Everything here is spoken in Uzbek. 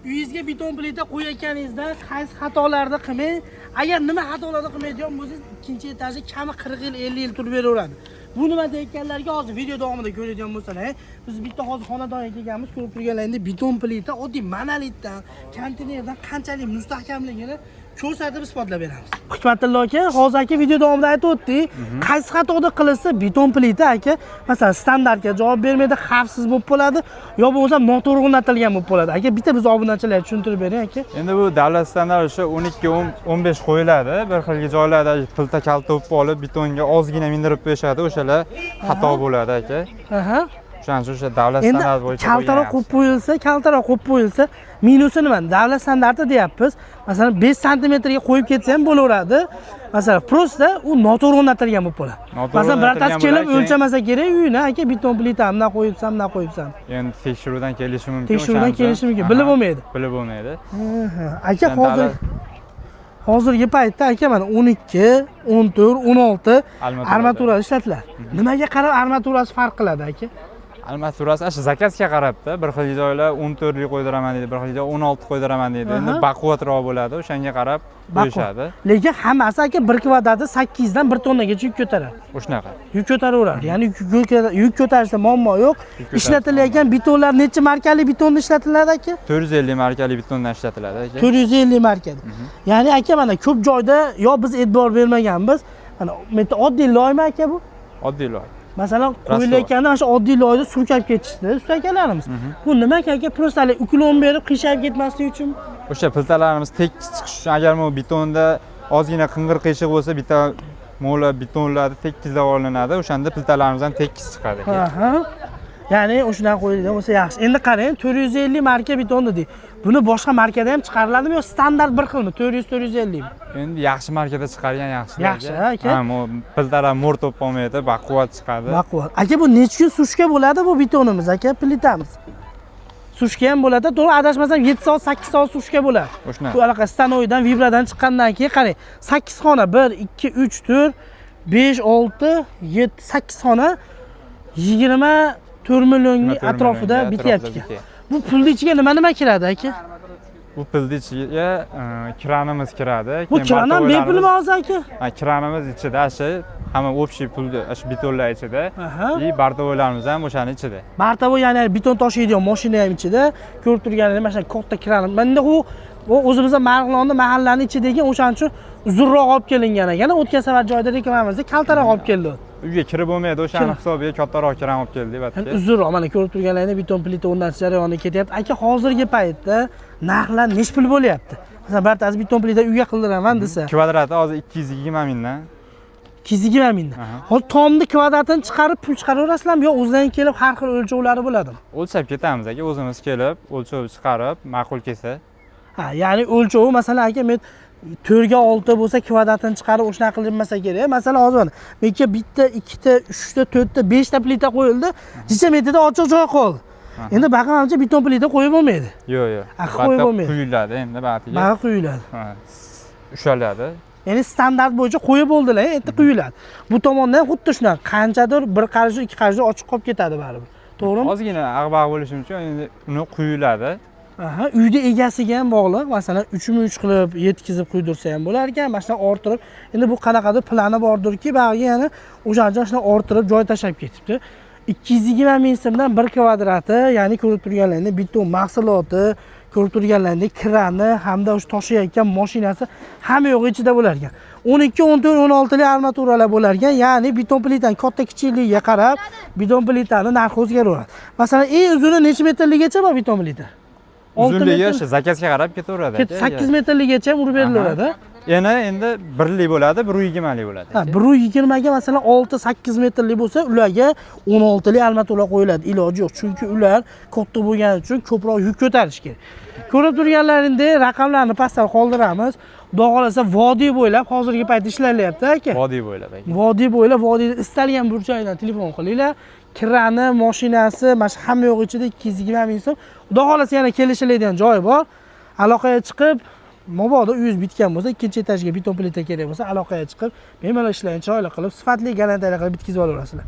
Uyingizga beton plita qo'yayotganingizda qaysi xatolarni qilmang. Agar nima xatolarni qilmaydigan bo'lsangiz, ikkinchi etaji kami 40 yil, 50 yil turib beraveradi. Bu nima deyotganlarga hozir video davomida ko'radigan bo'lsalar, biz bitta hozir xonadonga kelganmiz, ko'rib turganlaringdek beton plita oddiy monolitdan, konteynerdan qanchalik mustahkamligini ko'rsatib isbotlab beramiz. Hikmatullo aka, hozir aka video davomida aytib o'tdik, qaysi xatoda qilinsa beton plita aka, masalan, standartga javob bermaydi, xavfsiz bo'lib qoladi, yo bo'lmasa noto'g'ri o'rnatilgan bo'lib qoladi. Aka, bitta biz obunachilarga tushuntirib bering aka. Endi bu davlat standarti o'sha 12 15 qo'yiladi. Bir xilgi joylarda plita kalta bo'lib olib, betonga ozgina mindirib qo'yishadi, o'shalar xato bo'ladi aka. O'shaning uchun o'sha davlat Endi standarti bo'yicha kaltaroq qo'ygan qo'yib qo'yilsa, kaltaroq qo'yib qo'yilsa, minusi nima? Davlat standarti deyapmiz. Masalan, 5 santimetrga qo'yib ketsa ham bo'laveradi. Masalan, просто u noto'g'ri o'rnatilgan bo'lib qoladi. Noto'g'ri Masalan, birortasi o'rnatilgan kelib bo'ladi, keyin o'lchamasa kerak uyini, aka, beton plita bundan qo'yibsan, bundan qo'yibsan. Endi tekshiruvdan kelishi mumkin. Tekshiruvdan O'shaning uchun. Kelishi mumkin, bilib bo'lmaydi. Bilib bo'lmaydi. Aka, O'shan hozir hozirgi paytda aka mana 12, 14, 16 Armatura. Armatura ishlatiladi. Nimaga qarab armaturasi farq qiladi aka? Armaturasi shu заказ ga qarabda, bir xil joylar 14 lik qo'ydiraman deydi, bir xil joy 16 qo'ydiraman deydi. Endi baquvvatroq bo'ladi, o'shanga qarab qo'yishadi. Lekin hammasi aka bir kvadrati 8 dan 1 tonnagacha yuk ko'taradi. O'shanaqa. Yuk ko'taraveradi. Ya'ni yuk ko'tarishda muammo yo'q. Yuk ko'tarishda Ishlatilayotgan betonlar necha markali betonda ishlatiladi aka? 450 markali betondan ishlatiladi aka. 450 markali. Ya'ni aka mana ko'p joyda yo biz e'tibor bermaganmiz. Mana bu yerda oddiy loymi aka bu? Oddiy loy. Masalan, qo'yilayotganda mana shu oddiy loyda surkab ketishdi usta akalarimiz. Bu nima aka? Просто haligi уклон berib qiyshayib ketmasligi uchun. O'sha plitalarimiz tekis chiqishi uchun, agar bu betonda ozgina qing'ir qiyshiq bo'lsa, bitta mo'la betonlar tekizlab olinadi, o'shanda plitalarimiz ham tekis chiqadi aka. Ya'ni o'shadan qo'yilgan bo'lsa yaxshi. Endi qarang, 450 marka beton dedik. Buni boshqa markada ham chiqariladimi yo standart bir xilmi? 400 450 mi? Endi yaxshi markada chiqargan yaxshi. Yaxshi, aka. Ha, bu plitalar mo'rt bo'lib qolmaydi, baquvvat chiqadi. Baquvvat. Aka, bu necha kun сушка bo'ladi bu betonimiz aka, plitamiz? Сушка ham bo'ladi. To'g'ri, adashmasam 7 soat, 8 soat сушка bo'ladi. O'shanaqa. Bu anaqa stanoydan, vibradan chiqqandan keyin qarang, 8 xona 1 2 3 4 5 6 7 8 xona 24 millionga 24 atrofida millionga bityapti. Atrofida bityapti. Bu pulni ichiga nima nima kiradi aka? Bu pulni ichiga kranimiz kiradi. Bu Keyin kran ham bepulmi bortovoylarimiz hozir aka? Ha, kranimiz ichida shu hamma общий pulni, shu betonlar ichida. И бортовой larimiz ham o'shani ichida. Бортовой, ya'ni beton toshiydigan mashina ham ichida. Ko'rib turganingiz mana shu katta kran. Menda u o'zimizda Marg'ilonni mahallani ichidagi, o'shaning uchun uzunroq olib kelingan ekan. O'tgan safar joyda reklamamizda kaltaroq olib keldi. Uyga kirib bo'lmaydi, o'shani hisobiga kattaroq kran olib keldik Yani bu yerga. Uzunroq mana ko'rib turganlaringdek beton plita o'rnatish jarayoni ketyapti. Aka, hozirgi paytda narxlar nechi pul bo'lyapti? Masalan, birortasi beton plita uyga qildiraman desa, Kvadrati hozir 220 mingdan. 220 mingdan. Aha. Hozir tomni kvadratini chiqarib pul chiqaraverasizlarmi yo o'zlaring kelib har xil o'lchovlari bo'ladimi? O'lchab ketamiz aka, o'zimiz kelib, o'lchov chiqarib, ma'qul kelsa. Ha, ya'ni o'lchovi masalan aka men 4 ga 6 bo'lsa kvadratini chiqarib o'shanaqa qilinmasa kerak. Masalan, hozir mana menga bitta, ikkita, uchta, to'rtta, beshta plita qo'yildi. Necha metrda ochiq joy qoldi. Endi baqamcha beton plita qo'yib bo'lmaydi. Yo'q. Ah, qo'yib bo'lmaydi. Quyiladi endi batiga. Baqa quyiladi. Ha, ushaladi. Ya'ni standart bo'yicha qo'yib bo'ldilar, endi quyiladi. Bu tomonda ham xuddi shunaqa qanchadir bir qarich, ikki qarich ochiq qolib ketadi baribir. To'g'rimi? Ozgina ag'bag' bo'lishi mumkin, endi uni quyiladi. Aha, uyda egasiga ham bog'liq. Masalan, 3-3 qilib yetkazib quydirsa ham bo'lar ekan. Mana shunaqa orttirib, endi bu qanaqadir plani bordirki, bag'ga yana o'shancha shunaqa orttirib joy tashlab ketibdi. 220 ming so'mdan bir kvadrati, ya'ni ko'rib turganlaringdek beton mahsuloti, ko'rib turganlaringdek krani hamda o'sha toshayotgan mashinasi hamma yo'q ichida bo'lar ekan. 12, 14, 16 lik armaturalar bo'lar ekan. Ya'ni beton plitani katta kichikligiga qarab beton plitani narxi o'zgaraveradi. Masalan, eng uzuni necha metrligacha bor beton plita? 6 Uzunligi metr. o'sha заказ ga qarab ketaveradi aka. 8 metrligacha ham urib berilaveradi. Yana endi birlik bo'ladi, 1,20lik bo'ladi. Ha, 1,20 ga masalan 6-8 metrli bo'lsa, ularga 16 lik armatura qo'yiladi. Iloji yo'q, chunki ular katta bo'lgani uchun ko'proq yuk ko'tarish kerak. Ko'rib turganlaringdek raqamlarni pastda qoldiramiz. Xudo xohlasa vodiy bo'ylab hozirgi paytda ishlanyapti aka. Vodiy bo'ylab aka. Vodiy bo'ylab, vodiyni istalgan burchagidan telefon qilinglar. Krani, mashinasi, mana shu hamma yo'q ichida 220 ming so'm. Xudo xohlasa yana kelishiladigan joyi bor. Aloqaga chiqib, mabodo uyingiz bitgan bo'lsa, ikkinchi etajga beton plita kerak bo'lsa, aloqaga chiqib, bemalol ishlarni chiroyli qilib, sifatli, garantiyali qilib bitkazib olaverasizlar.